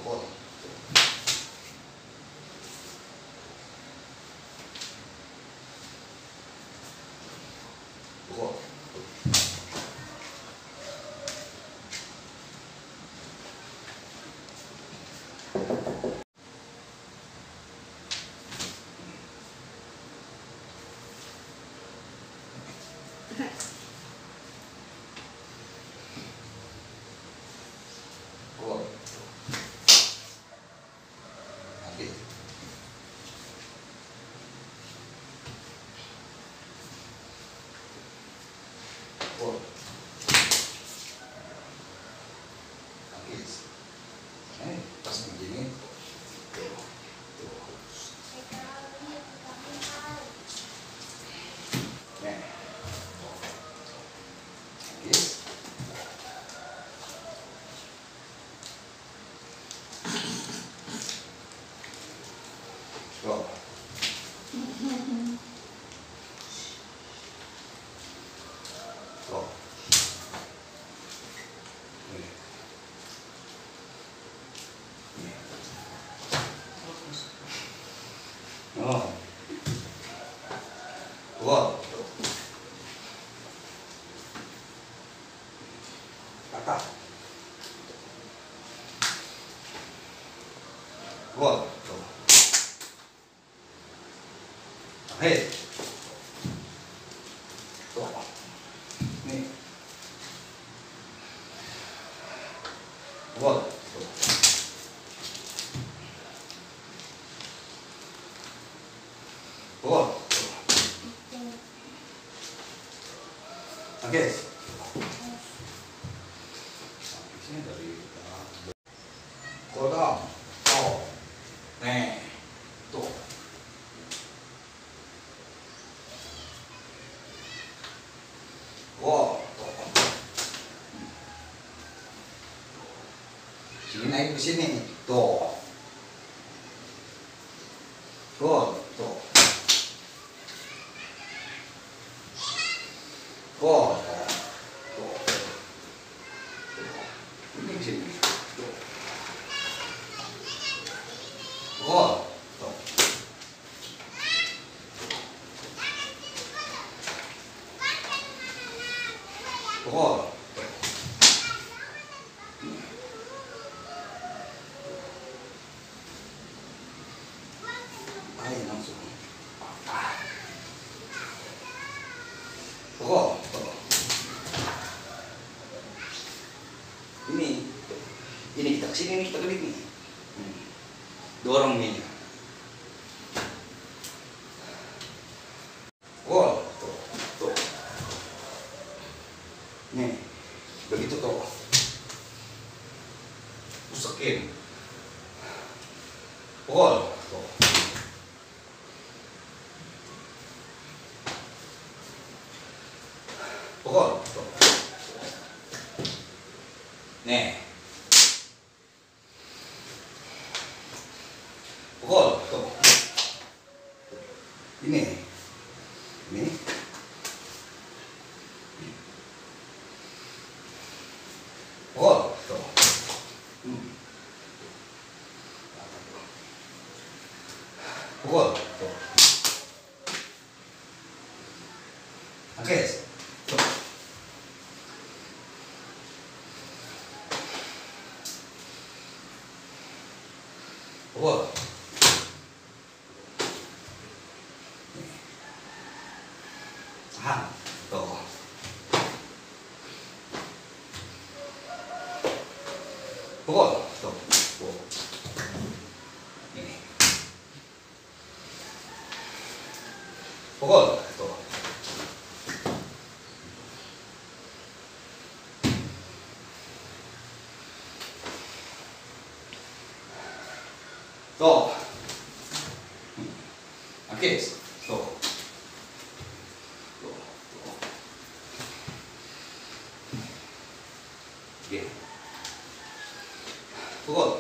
pukul. Pukul. Pukul. Habis. Pukul. Habis. Pas begini. Go. Go. Oh. Go. Kakak. Go. Hei, tuh, nih, tuh, oke, sini dari kodam, tuh, nih, tuh. Wow, sini naik ke sini, tuh, tuh, tuh, tuh, tuh, ini ke sini, tuh, tuh, tuh, tuh. Ayo langsung. Tuh, tuh. Ini kita kesini nih, kita ke sini. Dorong nih. Tuh, tuh, tuh. Nih, begitu tuh. Usakin. Tuh, tuh. Pukul, tuh. Nih. Pukul, tuh. Ini. Pukul, tuh. Pukul, tuh. Oke, tuh. Pukul. Tahan, tuh. Pukul, tuh. Ini. Pukul, tuh. Tuh. Oke, tuh. Tuh, tuh. Oke. Pukul.